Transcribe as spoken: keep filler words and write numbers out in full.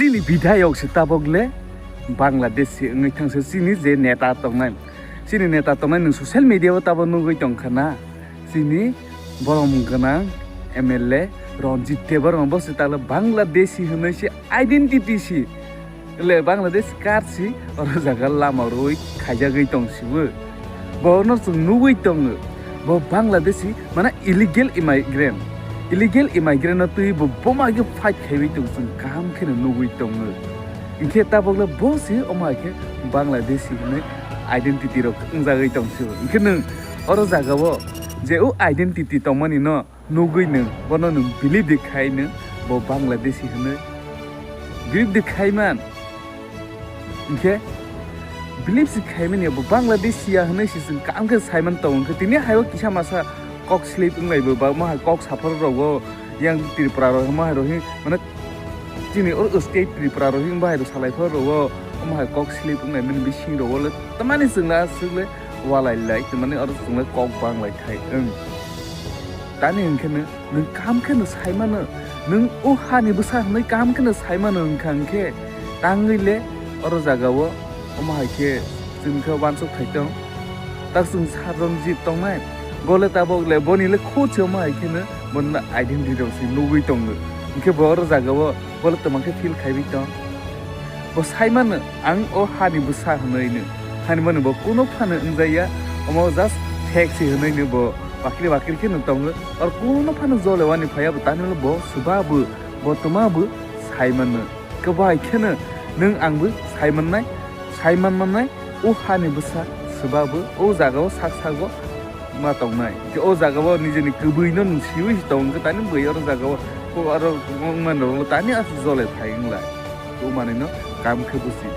Chini bidhayok se tabok le Bangladesh se wngwi thangsa chini je neta tongnai. Chini neta tongnai nwng social media o tabok nugwi tongkha na. Chini borom gwnang M L A Ranjit Debbarma bo se tala Bangladeshi hwnwi se identity si. Le Bangladesh card si oro jaga lama rwi khaijagwi tong sibo. Bono chwng nugwi tongo. Bo Bangladeshi mana illegal immigrant. Illegal immigrant no twi bo boma ge fight khaiwi tong chwng kaham kheno nugwi tongo. Hinkhe tabok le bo si omo hai khe Bangladeshi hwnwi identity rok wngjagwi tong sibo. Hinkhe nwng oro jaga o je o identity tongmani no nugwi nwng bono nwng believe de khai nwng bo Bangladeshi hwnwi believe de khai man. Hinkhe believe se khai mani bo Bangladeshi ya hwnwi se chwng kaham khe sai man tongo. Hinkhe tini hai o kisa masa kok slip wnglai bo ba omo hai kok saphar rok o yang Tripura rok omo hai rok hin mane chini oro state Tripura rok hin bahai rok salai phar rok o omo hai kok slip wnglai mani bising rok o le tamani chwng na swk le walai lai tamani oro chwng le kok bang lai thai wng. Tani hwnkhe no nwng kaham khe no sai mano, nwng o hani bwsa hwnwi kaham khe no sai mano wngkha hwnkhe tangwi le oro jaga o omo hai khe chwng khe uansuk thai tong. Tak chwng sat rok jit tongnai, bo le tabok le boni le khud se omo hai khe no boni identity rok se nugwi tongo. Hinkhe bo oro jaga o bo le twma khe feel khaiwi tong. Bo sai mano ang o hani bwsa hwnwi no. Hani mani bo kuno phano wngjaya, omo just thek se hwnwi no bo bakri bakri khe no tongo. Ar kuno phano jole wani phaiya bo tani bo swba bo, bo twma bo sai mano. Khe bo hai kheno nwng ang bo sai mannai, sai man mannai, o hani bwsa swba bo o jaga o sak sak bo ma tongnai. Khe o jaga o nijeni kwbwi no nwng siwi si tong khe tani bwrwi oro jaga o ko aro wngmani rok tani aswk jole phai wnglai. O manwi no kam khe busi.